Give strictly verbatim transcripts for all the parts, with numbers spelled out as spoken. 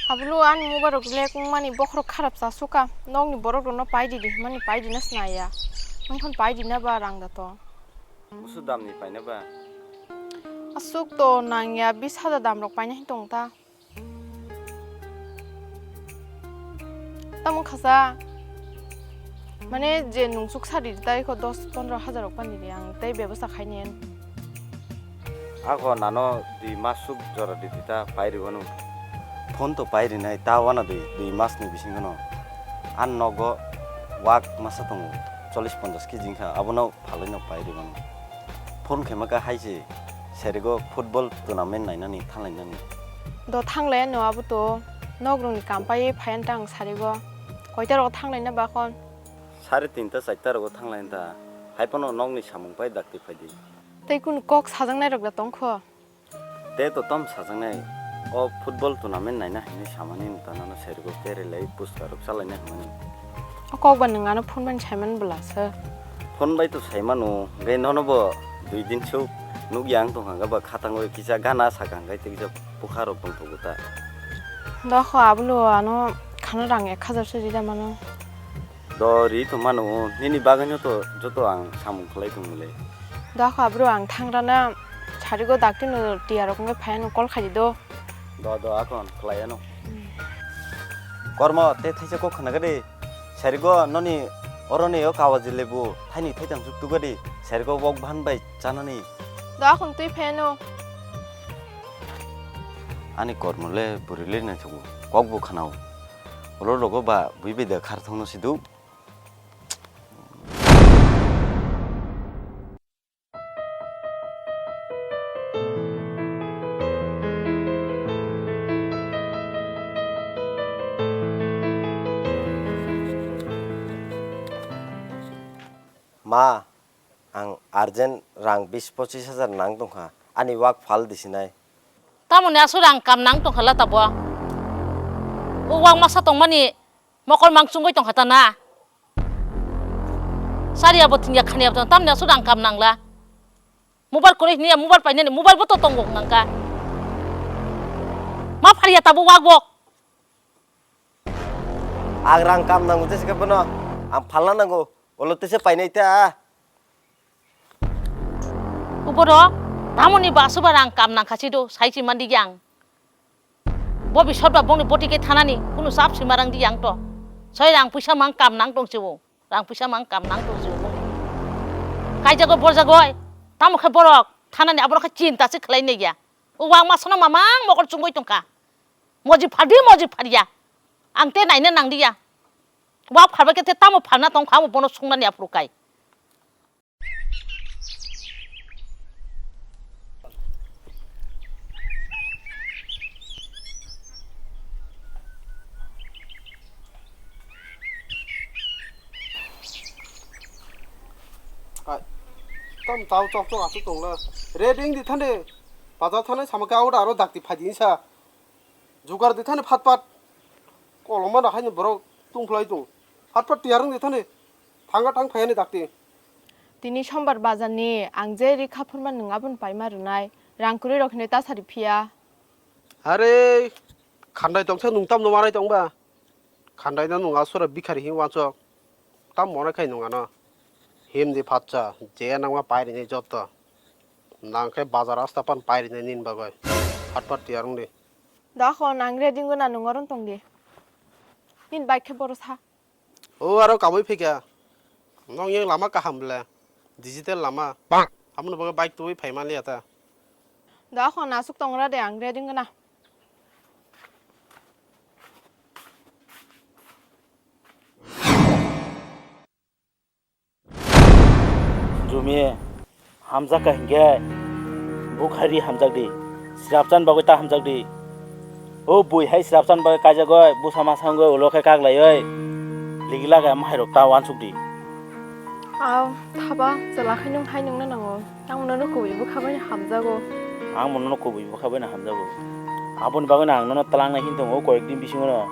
Ablo ani mobile rok lek wngmani bokhorok kharap cha suka. Nokni borok rokno pai di di hwnmani pai di na swnaya. Nokhan pai di na ba rang da to. Busu damni paina ba? Aswk to nangya, bis hajar dam rok paina hin tong ta. Tamo khasa, mane je nungsuk sari tai kho dos pondro hajar rok pani ri ang tei bebosta khaini. Ako nano dui mas suk jora di di ta pai ri wano. Phone to pai ri nai ta wana di dui mas ni bisingo no. An nogo wak masa tongo chollish ponchash kg wngkha abono phalwi no pai ri mano. Phone khe maka hai se serigo football tournament nainani thanglainani. Do thanglai no abo to nok rong ni kam pai phai an tang sarigo. Koita rogo thanglai na ba kon? Sare tinta charta rogo thanglai ta. Hai pono nok ni samung pai dakti phai di. Tei kunu kok sajaknai rok da tong kho? Te to tam sajaknai. O football tournament naina hinwi samani nota nano serigo tere lai puska rok chalaina hwnmani. O kok ba nwng ano phone bai saiman bwla se. Phone bai to saimano, hwnkhe nono bo dui din suk nukya ang tongkha hwnkhe ba khatang bai kisa gana saka hwnkhe tei kisa bwkha rok tongthogo ta. Dokho ablo ano khana rang ek hajar se rida mano. Do ri tongmano, nini bagwino to joto ang samung khlai tongmole. Dokha bro, ang thangrana sarigo daktino tiyarok wngwi phaiano call khaidi do. Do do, akon khlai ano. Hmm. Kormo, te thaisa kok khna gadi. Sarigo noni oroni o kawaji lebu thaini thaitham suk tugadi. Sarigo wok bhan bai chanani. Do akon twi phaiano. Ani kormo le bwrwi le naithogo. Kok bo khnao. Olo logo ba bui bai da khar thongno sidu. Ma, ang urgent rang bis pochis hajar nang tongkha, ani wak phal disinai. Tamoni aswk rang kam nang tongkha la tabo? O wak masa tongmani mokol mang chungwi tongkha ta na? Sariya bo thwngya khaniya bo tong, tamni aswk rang kam nangla? Mobile kwrwi hwnwi ya, mobile painani, mobile bo to tongo nangkha. Ma phariya tabo wak bo. Ang rang kam nango jesa khe bono, ang phalna nango, olo tesa painai ta. Uboro, tamoni baso ba rang kam nangkha si do, sai si mandi yang. Bo bisor ba bongni boti khe thanani kunu chap sima rang di yang to. Soi rang puisa mang kam nang tong sibo. Rang puisa mang kam nang tong sibo bongni. Kaijago borjago oi. Tamo khe borok thanani abono khe chinta se khlai nai ya. O wang ma sono mamang mokol chungoi tongkha. Moji phardi moji pharya. Ang te naina nang di ya. Wa pharba khe te tamo pharna tong kha mo bono sungnani aphuru kai. Ai, tam tau chok chok aswk tongla. Ready wng di thani. Bazar thani sama khe auda aro dakti phai di sa. Jugar di thani phat phat. Koloma no haino borok tungphlai tung. Phat phat tiyar wng di thani. Thanga thang phai ani dakti. Tini sombar bazar ni ang je rikha phurma nwng aboni paima rwnai. Rang kwrwi rok hinwi ta sari phiya. Are, khandai tongsa nwng tamno manai tongba? Khandai no nwng asura bikhari hin wansok. Tam mone khai nwng ano. Him di phatsa, je nangma pai rini jotto. Nang khe bazar asta pan pai rini nin bagoi. Phat phat tiyar wng di. Dakho nang ready wngna nwng oron tong di. Nin bike khe boro sa. O aro kamui phikha. Nong yang lama kaham ble. Digital lama. Bang. Amoni bagwi bike tubui phai manliya ta. Dakho nasuk tongra de ang ready wngna. Jumi, hamjak kha hinkhe, bukhari hamjak di, srapchan bagwi ta hamjak di. O bui hai srapchan bagwi kaijagoi, busa masangoi ulo khe kaglaioi, ligila khe mahairok ta wansuk di. Aw, thaba, chwla khai nwng hai nwngna nango. Ang nono kubui bwkha bai hamjago. Ang bo nono kubui bwkha bai hamjago. Aboni bagwi ang nono twlangnai hin tongo koyek din bisingo no.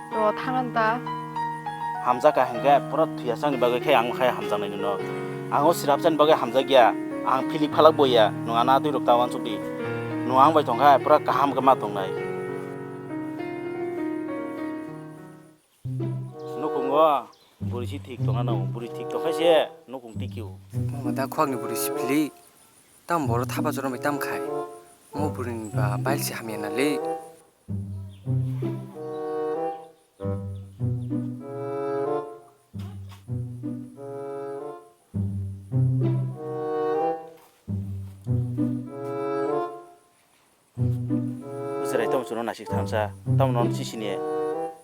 To thangan ta. Hamjak kha hinkhe pura thwiyasakni bagwi khe ang khai hamjaknai nono. Ang o srapsani bagwi hamjakya, ang philik phalak boya, nwng ano atwi rok ta wansuk di. Nwng ang bai tongkha pura kaham khe ma tongnai. Bo bwrwi si thik tongna nango, bwrwi thik tongkha se nukung tikio. Mama da khwakni bwrwi si phili, tam boro thapa joromai tam khai. Mo bwrwini ba bail si hamya na le. Bwchwrai tamo chwngno naisik thansa, tamo nono si sini,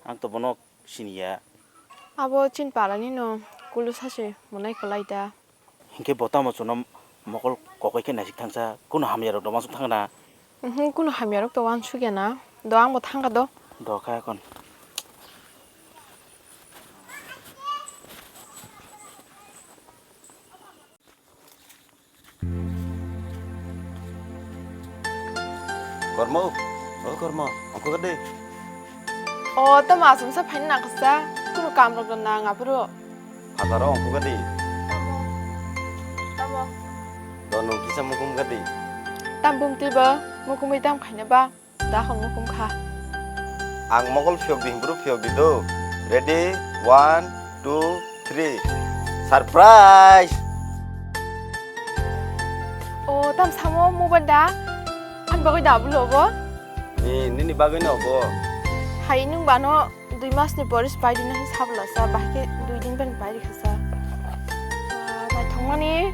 ang to bono siniya. Abo chini parani no kulu sase monai kwlai da. Hinkhe bo tamo chwngno mokol kokoi khe naisik thangsa, kuno hamyarok do uansuk thangna? Mhm, kuno hamyarok do uansuk ya na. Do ang bo thangkha do. Do kha kon. Kormo, o Kormo, ongkho gadi. O, tamo asumsa phaina nangkha sa, kuno kamrok rok nang aphuru. Phataro ongkho gadi. Tamo, tamo. To nung kisa mukum gadi. Tam bumtwi ba, mukumui tam khaina ba. Da hwn mukum kha. Ang mokol phiyok di, himbru phiyok di do. Ready? One, two, three. Surprise! O, tam samo mobile da? Ani bagwi da bulo bo? Ni, nini bagwi no bo. Hai nung bano dui mas ni pore pai dina hin sabla sa, bahai khe dui din ban pai rikha sa. Ah, naithokmani.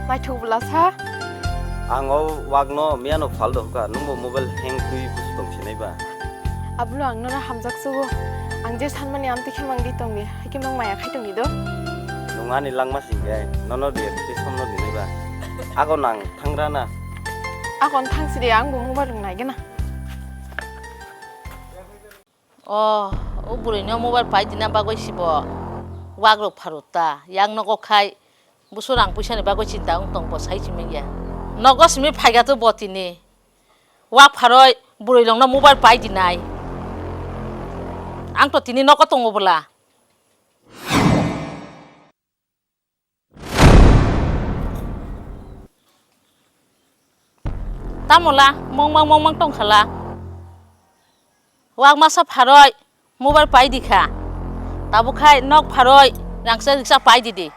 Naithok bwlasa. Ang o wakno miyano phal do hwkha, nwngbo mobile hang twi busu tong sinai ba. Ablo ang nono hamjak sugo. Ang je sanmani amtwi khe mang di tong di, hai khe mang maya khai tong di do. Nwng ani langma sing khe, nono di, tei somno dinai ba. Ago nang thangra na. Agon thang sidi, ang bo mobile rung nai gana. O, o bwrwino mobile pai dina bagwi si bo wak rok pharw ta. Yang nogo khai busu rang puisa ni bagwi chinta wng tong bo sai si manya. Nogo simi phaiga to bo tini. Wak pharwi bwrwi longno mobile pai dinai. Ang to tini nogo tongo bwla. Tamola mongmang mongmang tongkhala. Wak masa pharoi mobile pai dikha. Tabuk khai nok pharoi rangsa riksa pai didi.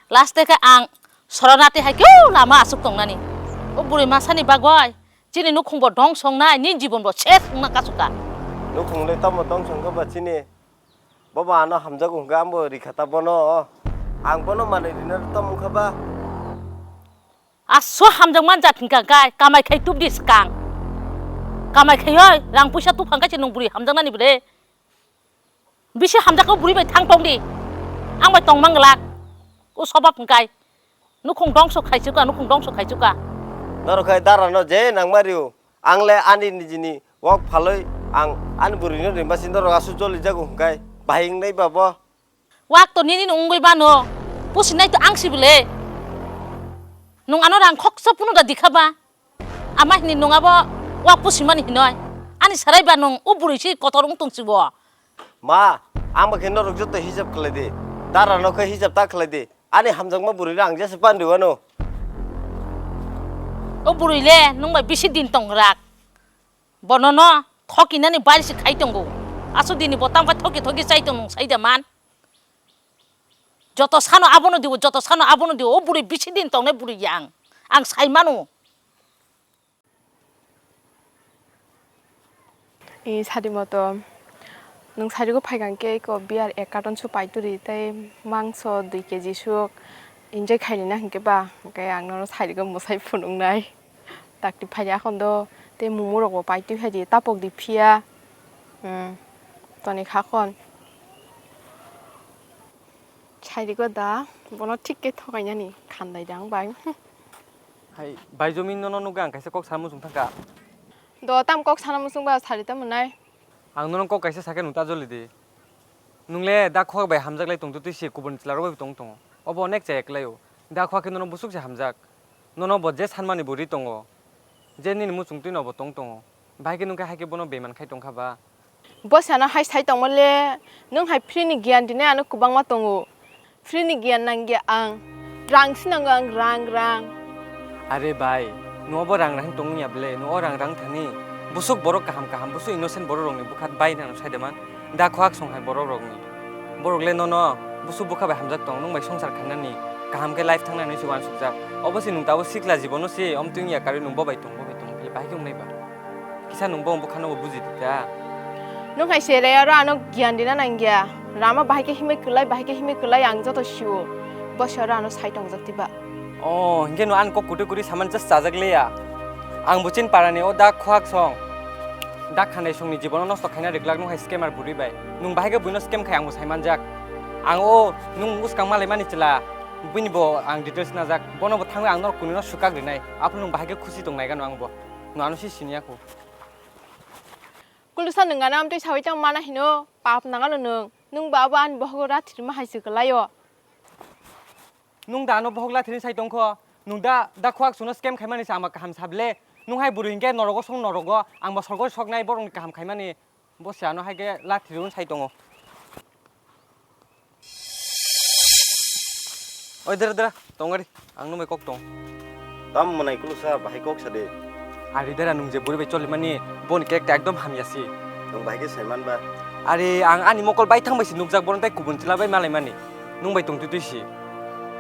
Last khe ang soronati hai keu lama asuk tongnani. O bwrwi masani bagoi chini nukhungbo dong songnai, ni jibonbo ses wngna kasuka. Nukhungle tamo dong songkha ba chini? Bobo ano hamjago hwnkhe ambo rikha ta bono. Ang bono manwi rina tamo wngkha ba? Aso hamjakma jat hwnkha kai, kamai khai tubdi swkang. Kamai khaioi rang puisa tuphang kaisa nwng bwrwi hamjaknani bwle. Bisi hamjakma bwrwi bai thang tongdi. Ang bai tongmang glak. O sobab hwnkhe. Nukhung dongso khaichuka, nukhung dongso khaichuka. Norok khai darano je nangma rio. Ang le ani nijini wak phaloi ang ani bwrwino rimba si norok asu joli jago hwnkhe bahai wngnai ba bo. Wak to nini no wngwi bano. Pusinai to ang si bwle. Nwng ano rang khoksa phunu da dikha ba. Ama hini nwng abo wak pusimani hinoi. Ani sarai ba nwng o bwrwi si kotor wng tong si bo. Ma, ang ba khe norok joto hijab khlai di. Dara no khe hijab ta khlai di. Ani hamjakma bwrwi no ang jesa pandi wano. O bwrwi le nwng bai bisi din tong rak. Bono no thokinani bai si khai tongo. Asu dini bo tang bai thoki thoki chai tong nwng sai da man. Joto sano abono diwo, joto sano abono diwo. O bwrwi bisi din tongnai bwrwi yang. Ang sai mano. I sadi moto, nwng sadi go phaikang khe iko beer ek carton su paituri tei mangso dui K G suk enjoy khailina hinkhe ba, hwnkhe ang nono sadi go mwsai phunuknai. Dakti phai akhon do tei mumu rok bo paitwi phaidi tapok di phiya. Hmm, toni kha khon. Sadi go da, bono thik khe thokainani khandai da ang bai. Hai, bai Jomin nono nugwi ang kaisa kok sana muchung thangkha. Do tam kok sana muchung ba sari ta mwnai. Ang nono kok kaisa sakhe nung ta joli di. Nung le da khwak bai hamjak lai tong twi se kubun chwla rok bai tong tongo. Obo onek cha eklai o. Da khwak khe nono busuk se hamjak. Nono bo je sanmani bo ri tongo. Je nini muchung twi no bo tong tongo. Bahai khe nung khe hai khe bono beman khai tong kha ba. Bo sana hai sai tongma le, nwng hai free ni giyan dinai ano kwbangma tongo. Free ni giyan nangya ang. Rang si nango ang, rang, rang. Are bai, nwng bo rang rang tongya ble, nwng o rang rang thani. Busuk borok kaham kaham, busuk innocent borok rokni bwkha bai nang sai de man. Da khwak song hai borok rokni. Borok le nono busu bwkha bai hamjak tong, nwng bai swngchar khainani, kaham khe life thangnani se uansukjak. Obo se nwng tabuk sikla jibono se omtwi wngya karwi nwng bo bai tong, bo bai tong, phile bahai khe wngnai ba? Kisa nwng bo bwkhano bo buji di ta. Nwng hai se re aro ano giyan rina nangya. Rama bahai khe himwi kwlai, bahai khe himwi kwlai ang joto sio. Bo se aro ano sai tongjak tiba. O, hinkhe no ang kok kwtwi kwrwi saman just chajak liya. Ang bo chin parani o dak khwak song. Dak khanai songni jibono nosto khaina riklak nwng hai scammer bwrwi bai. Nwng bahai khe buino scam khai ang bo sai manjak. Ang o nwng bwskang malai mani chwla. Buini bo ang details najak. Bono bo thangwi ang norok kunino swkak rinai. Aphuru nwng bahai khe khusi tong nai gano ang bo. Nwng ano si siniya kho. Kulusa nwng ano amtwi sawi tong mana hino. Pap nangano nwng. Nwng ba abo ani bohogo rathirima hai se kwlaio. Nwng da ano bohok lathirwi sai tongkho? Nwng da, da khwak suno scam khaimani se ama kaham sable? Nwng hai bwrwi hinkhe norogo song norogo, ang bo sorgo soknai borokni kaham khaimani, bo se ano hai khe lathirwi sai tongo. Oi dera dera, tong gari, ang nwng bai kok tong. Tam mwnai kulusa, bahai kok sade. Ari dera nwng je bwrwi bai cholimani, boni character ekdom hamya si. Nwng bahai khe saiman ba? Ari ang ani mokol bai thang bai si nukjak, bono tai kubun chwla bai malaimani. Nwng bai tongtwi twi si.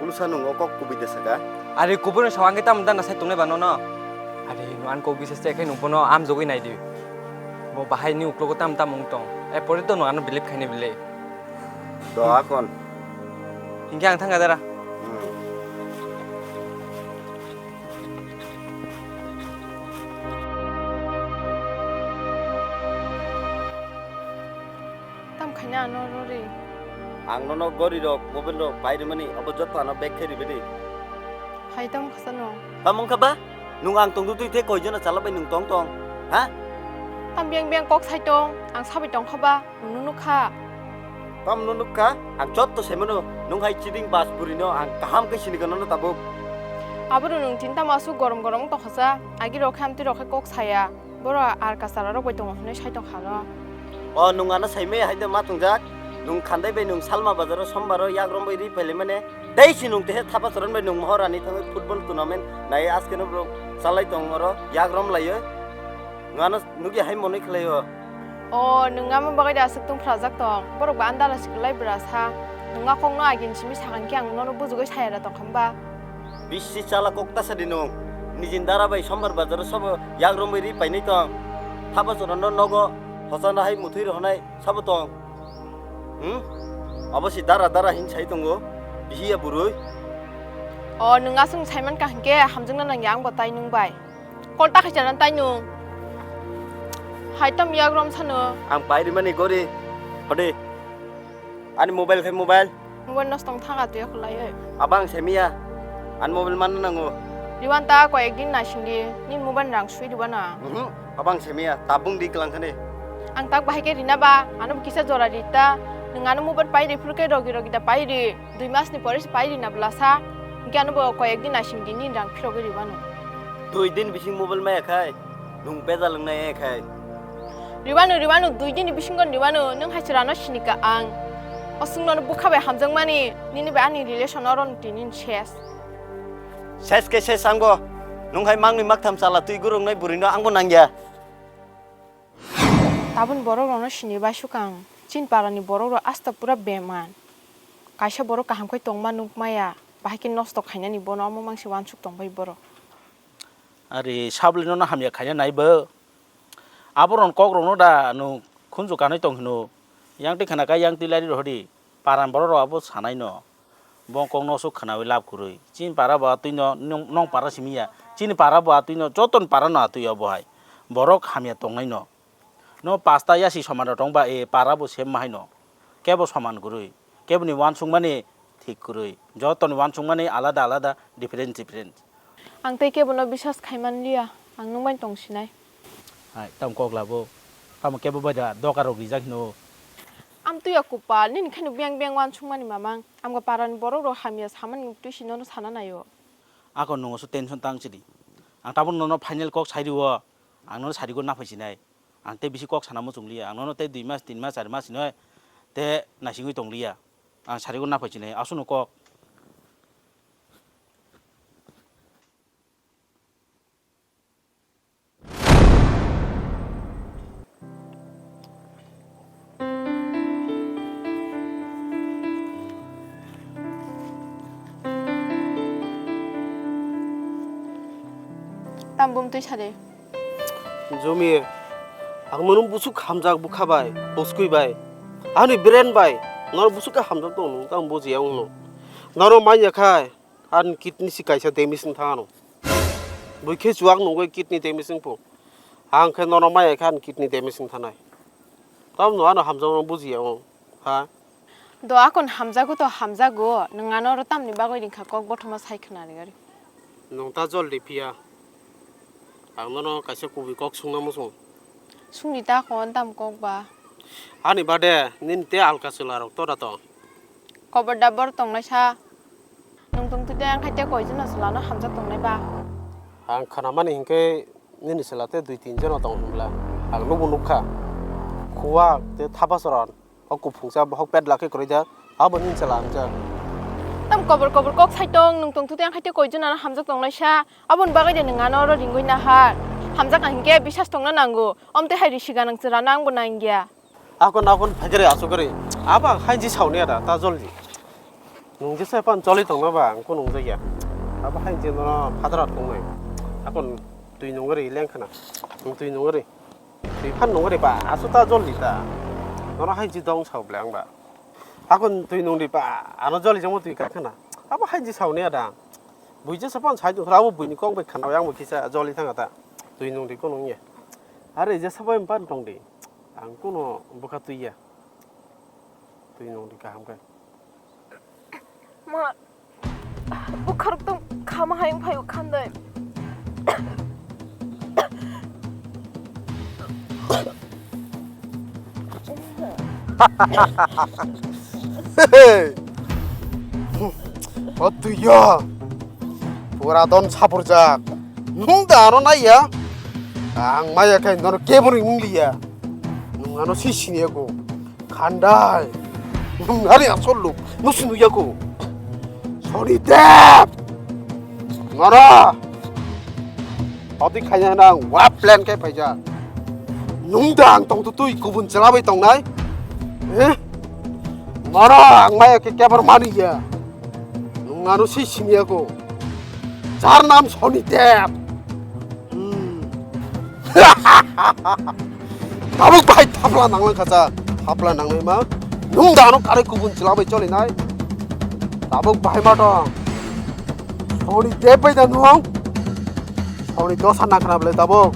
Kulusa nwng o kok kubui de saka? Ari kubun sao ang khe tamo dana sai tongnai ba nono? Ari nwng ani kok bises te khe nwng bono amjogwi nai di. Bo bahai ni uklogo tam tam wng tong. E pore to nwng ano believe khainai bile. Do akon. Hinkhe ang thangkha dara. Hmm. Tam khaina ano rori. Ang nono gori rok, mobile rok pai rimani, abo jotto ano back khe ribe di. Hai tam khasa no. Tam wngkha ba? Nwng ang tongtwi twi the koi jona chala bai nwng tong tong? Ha? Tam biyang biyang kok sai tong, ang sabai tong kha ba, nwng nukha. Tam nwng nukha, ang jotto sai mano, nwng hai chiding bas buri no ang kaham khe sini gano no tabuk. Abo rw nwng tin tamo aswk gorom gorom wng tong kha sa, agi rok khe amtwi rok khe kok saya. Borok ar kasara rok bai tongo hinwi sai tong kha no. O nwng ano sai maya hai de ma tongjak. Nwng khandai bai nwng Salma bazar o sombar o yak rom bai ri pailai mane. Tei si nwng tehe thapa choron bai nwng mohor ani thangwi football tournament nai aske no borok chalai tong oro yak rom laiyo. Nwng ano nugya hai monwi khlai o. O nwng amo bagwi da aswk tong phrajak tong. Borok ba andala si kwlai bwra sa. Nwng a kok no agin simi sakang khe ang nono bujugwi saya da tong kha ba. Bisi chala kok ta sadi nwng. Nijin dara bai sombar bazar o sabo yak romwi ri painai tong. Thapa chwrano nogo hochana hai muthwi rohonai sabo tong. Hmm? Abo si dara dara hin sai tongo. Bihiya burui. O nwng aswng saiman ka hinkhe hamjakna nangya ang bo tai nwng bai. Kol ta khaisa nan tai nwng. Hai tam yak rom sano. Ang pai rimani gori. Hode. Ani mobile khai mobile. Mobile nosto wng thang atwi khlai oi. Abang semiya. Ani mobile man nango. Riwan ta koi ek din naising di. Ni mobile rang sui riwan na. Mhm. Abang semiya. Tabung di kelang khani. Ang tak bahai khe rina ba. Ano kisa jora ri ta. Nwng ano mobile pai ri phuru khe rogi rogi da pai ri. Dui mas ni pore se pai ri na bwla sa. Hinkhe ano bo koi ek din naising di ni rang phirogwi riwano. Dui din bising mobile maya khai. Nwng bejal wngnai khe. Riwano, riwano, dui dini bisingo riwano, nwng hai chwrano sinika ang. O chwngno bwkha bai hamjakmani, nini bai ani relation oro tini ses. Ses khe ses angbo. Nwng hai mangni maktham chala twi gurungnai bwrwino angbo nangya. Tabun borok rokno sini bai sukang. Chin parani borok rok asta pura beman. Kaisa borok kaham khai tongma nukmaya. Bahai khe nosto khainani bono omo mangsi wansuk tongbai borok. Ari sabli no hamya khaina nai bo. Aboron kok rokno da nwng khunju kanwi tong hino. Yang twi khana kai yang twi lari rohdi. Paran borok rok abo sanai no. Bo kok no sok khanawi lab kwrwi. Chini para bo atwi no nong, nong para simi ya. Chini para bo atwi no joton para no atwi o bo hai. Borok hamya tongnai no. No pasta yasi soman rok tong ba e para bo sem ma hai no. Kebo soman kwrwi. Keboni wansukmani thik kwrwi. Jotoni wansukmani alada alada different different. Ang tei kebono biswas khai man liya, ang nwng bai tong sinai. Hai, tamo kok labo. Tamo kebo bai da doka rok rijak hino. Amtwi ya kupal, nini kheno biyang biyang wansukmani mamang. Amga parani borok rok hamya samani twi si nono sana naio. Ako nwngo so tension tang sidi. Ang tabuk nono final kok sai rio. Ang nono sarigo naphai sinai. Ang tei bisi kok sana muchung liya. Ang nono tei dui mas, tin mas, char mas hinoi tei naisingwi tong liya. Ang sarigo naphai sinai. Aswkno kok. Bumtwi sadi. Jumi, ang nono busuk hamjak bwkha bai, buskui bai. Ani brain bai, nono busuk khe hamjak tong nung, tang bujiya wngno. Nono manya khai, ani kidney si kaisa damage wng thang ano. Bui khe chuwak nungwi kidney damage wngphu. Ang khe nono manya khai ani kidney damage wng thanai. Tamno ano hamjakno bujiya wng, ha? Do akon hamjago to hamjago, nwng ano oro tamni bagwi ringkha kok bothoma sai khna ri gari. Nwng ta jol ri phiya. Ang nono kaisa kubui kok sungna muchung. Sungni ta kon tam kok ba. Ani bade nini te alka chwla rok tora tong. Kobor da bor tongnai sa. Nwng tong twi te ang khai te koi jona chwla no hamjak tongnai ba. Ang khana mani hinkhe nini chwla te dui tin jona tong hwnla. Ang nubo nukha. Khuwak te thapa choron. O kuphungsa bohok pet lakhe kwrwi da, abo nini chwla hamjak. Tam kobor kobor kok sai tong, nwng tong twi te ang khai te koi jona no hamjak tongnai sa, aboni bagwi de nwng ano oro ringwi nahar. Hamjak ang hinkhe bisas tongna nango, omte hai risi ganang chwla no ang bo nangya. Akon akon phaikari asukari, abo ang hainji sauni ada, ta joldi. Nwng jesa pan choli tongma ba, ang kunu nungjakya. Abo hainji no phadra tongnai. Akon twi nungari lengkhana, nwng twi nungari. Twi phan nungari ba, asu ta joldi ta. Nono hainji dong sao ble ang ba. Hakon twi nungdi ba, ano joldi jamo twi kakhana. Abo hainji sauni ada. Buija sapan sai tong, abo buini kok bai khana, yang bo kisa joldi thanga ta. Twi nungdi kunu ya. Are je sabai pan tongdi. Ang kunu bwkha twi ya. Twi nungdi kaham khe. Ma, bwkharok tong khama hai wng phaio khandai. Hey! O twi ya. Pura don sapurjak. Nwng da ano nai ya. Ang maya khai nono keboni wng li ya. Nwng ano si sini ya ko. Khandai. Nwng ani asol luk. Nwng si nui ya ko. Soni Deb. Ngara. Oti khaina nang wa plan khe phaija. Nwng da ang tong tu twi kubun chela bai tongnai. Eh? Ngara ang maya khe kebar mani ya. Nwng ano si sini ya ko. Jar nam Soni Deb. Hmm. Tabuk bahai thapla nanglang khacha. Thapla nangnai ma. Nwng da ano kare kubun chela bai choli nai. Tabuk bahai ma tong. Soni Deb bai da nwng. Soni dosa nang khna bwle tabuk.